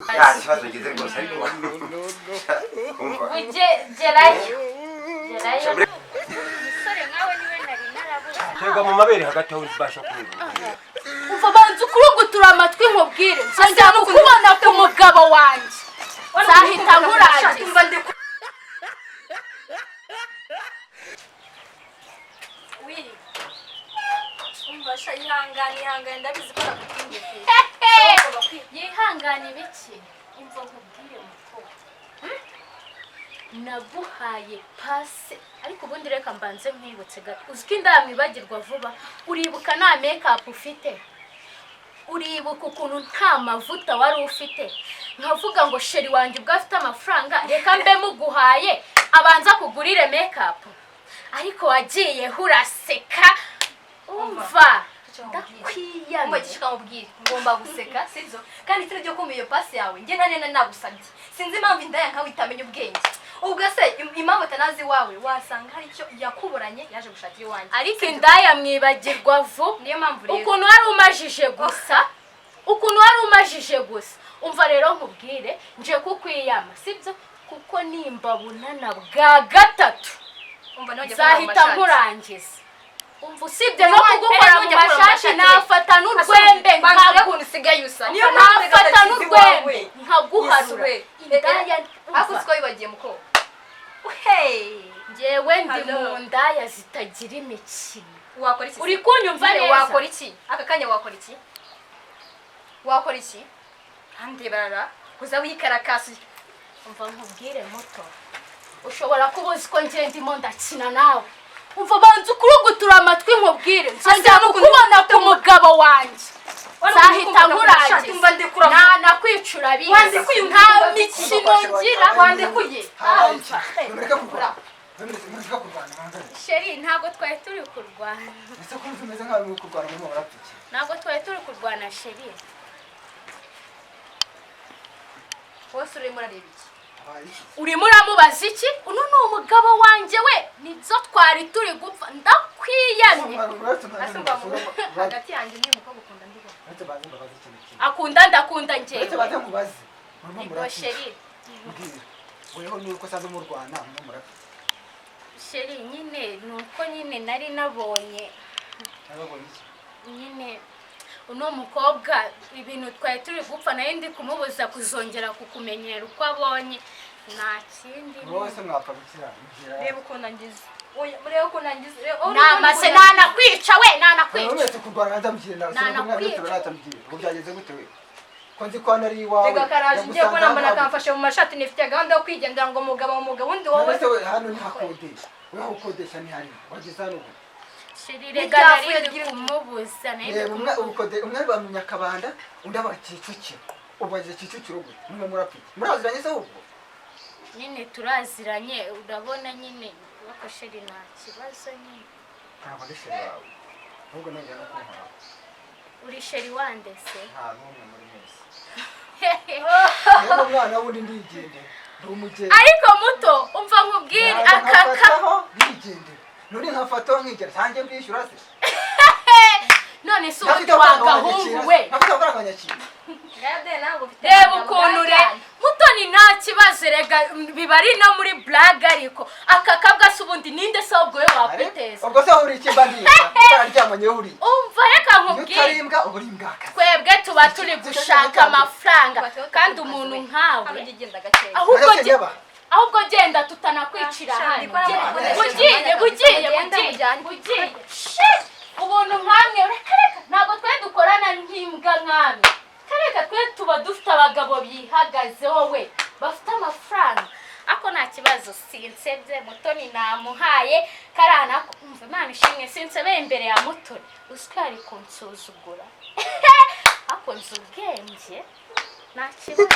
Nta kibazo ngize rwose, ariko umva. Gerayo, gerayo, umusore nkawe niwe nari narabuze. Tega mu mabere hagati aho ubasha kumva. Umva, banza ukurugutura amatwi nkubwire. Nzongera kukubona ku mugabo wanjye, nzahita nkurangiza. Umva sha, ihangane, ihangane, ndabizi ko nagutindiye. Yihangane ibiki? Imva nkubwire mukobwa, Naguhaye pase, ariko ubundi reka mbanze nkwibutse gato. Uzi ko indamwibagirwa vuba. Uribuka nta makeup ufite? Uribuka ukuntu nta mavuta wari ufite, nkavuga ngo chéri wanjye ubwo afite amafaranga, reka mbe muguhaye abanza kugurire makeup? Ariko wagiye uraseka. Umva, ndakwiyamye. Umva, gishika nkubwire, ngomba guseka, sibyo? Kandi itari ryo kumva iyo pasi yawe, njye nta nagusabye. Sinzi impamvu indaya nkawe itamenya ubwenge. Ubwo se impamvu atanazi iwawe, wasanga hari icyo yakuburanye yaje gushakira iwanjye. Ariko indaya mwibagirwa vuba. Niyo mpamvu rero. Ukuntu wari umajije gusa, ukuntu wari umajije gusa. Umva rero nkubwire, nje kukwiyama, sibyo? Kuko nimbabunana bwa gatatu, Umva, ntujya kubura mu nzahita mashati. nkurangiza. Umva, usibye no Niyo kugukora mu ntujya kubura mu mashati, mashati. nafata n'urwembe. Banza urebe ukuntu usigaye usa. Niyo mpamvu Nafata reka n'urwembe iwawe. nkaguharura. Yesu we. Indaya. Ariko Umva, uzi ko wibagiye muko? Hey! Njyewe ndi Hello. mu ndaya zitagira imikino. Wakora iki se? Uri kunyumva Nyine neza? wakora iki aka kanya? Wakora iki? Wakora iki? Ntandebarara uza wikarakasi. Umva nkubwire muto, ushobora kuba uzi ko njye ndimo ndakina nawe. Umva, banza ukurugutura amatwi nkubwire. Nzongera kukubona ku mugabo wanjye, nzahita nkurangiza. Nanakwicura bizi. Wandekuye. Nta mikino ngira. Wandekuye. Mureke kurwana, mureke kurwana, mwanzane. Chéri, ntabwo twari turi kurwana. Ese ko umeze nkaho muri kurwana, murimo murapfa iki? Ntabwo twari turi kurwana, chéri. Wose urimo urareba iki? Habaye iki? Urimo uramubaza iki? Uno ni umugabo wanjye we, nibyo twari turi gupfa. Ndakwiyamye. Ase mba hagati yanjye n'uyu mukobwa, ukunda ndibona. Uretse baze mbabaze ikintu kimwe. Akunda, ndakunda Uretse njyewe. baze mubaze, murimo Yego. murapfa iki? Chéri. Mbwira weho, nuko usanzwe murwana, murimo murapfa iki? Chéri, nyine ni uko nyine nari nabonye. Nababonye iki? Nyine uno mukobwa, ibintu twari turi gupfa, nayo ndi kumubuza kuzongera kukumenyera uko abonye, nta kindi. Wowe se mwapfa gukira? Mbwira. Reba ukuntu angize. Oya, murebe ukuntu angize. Namase nanakwica we, nanakwica. Uretse kurwana natambwira, Nanakwica. natambwira ngo byagenze gute we, ko nzi ko hano ari iwawe? Rega karaje, ngiye kubona Nagusanze mbona hano. akamfashe mu mashati, nifitiye gahunda yo kwigendera ngo mugabo, mugabo undi wowe. None se we hano ntihakodesha? We aho ukodesha ntihari, wageze hano ubu? Chéri, rega Ntibyapfuye. nari ndi kumubuza, nari ndi Reba umwe kumubuza. ubukode, umwe aba mu Nyakabanda, undi aba Kicukiro. Ubu bageze Kicukiro gute? Mwe murapfa iki? Muraziranye se ahubwo? Nyine turaziranye, urabona nyine ariko chéri, nta kibazo nyine. Ntabwo ari chéri wawe, ahubwo nongera no kunkora. Uri chéri wande se? Nta n'umwe muri mwese. Rero umwana wundi, ndigendera, ndi umugenzi. Ariko muto, umva nkubwire. Naza Akaka. nkafataho nkigendera, nuri nkafataho nkigera, nsange mbishyura se? None se Ntafite ubu amafaranga wagahungu wanyakira we? se? Ntafite amafaranga wanyakira? Reba ukuntu re mutoni, nta kibazo rega, biba ari no muri blague. Ariko aka kabwa se ubundi ninde se ahubwo we wakwiteza? Ubwo se uri iki? Mba ndimbwa utararyamanye, uri Umva, reka iyo nkubwire. utari imbwa uba uri imbwakazi. Twebwe tuba turi gushaka amafaranga, kandi umuntu nkawe ahubwo Ariko nyaba. Ahubwo genda tutanakwicira Ah, hano. ndikora Genda. mukoresheje Ugiye umwanya ugiye kabisa, ugiye mujyane. Ugiye. Shit! Ubuntu nkamwe, reka reka, ntabwo twe dukorana nk'imbwa nkamwe. Reka, twe tuba dufite abagabo bihagazeho we, bafite amafaranga. Ariko nta kibazo, sinsebye mutoni, namuhaye kariya nako. Umva, Imana ishimwe sinsebeye imbere ya mutoni. Uzi ko yari kunsuzugura? Ariko nzi ubwenge, nta kibazo.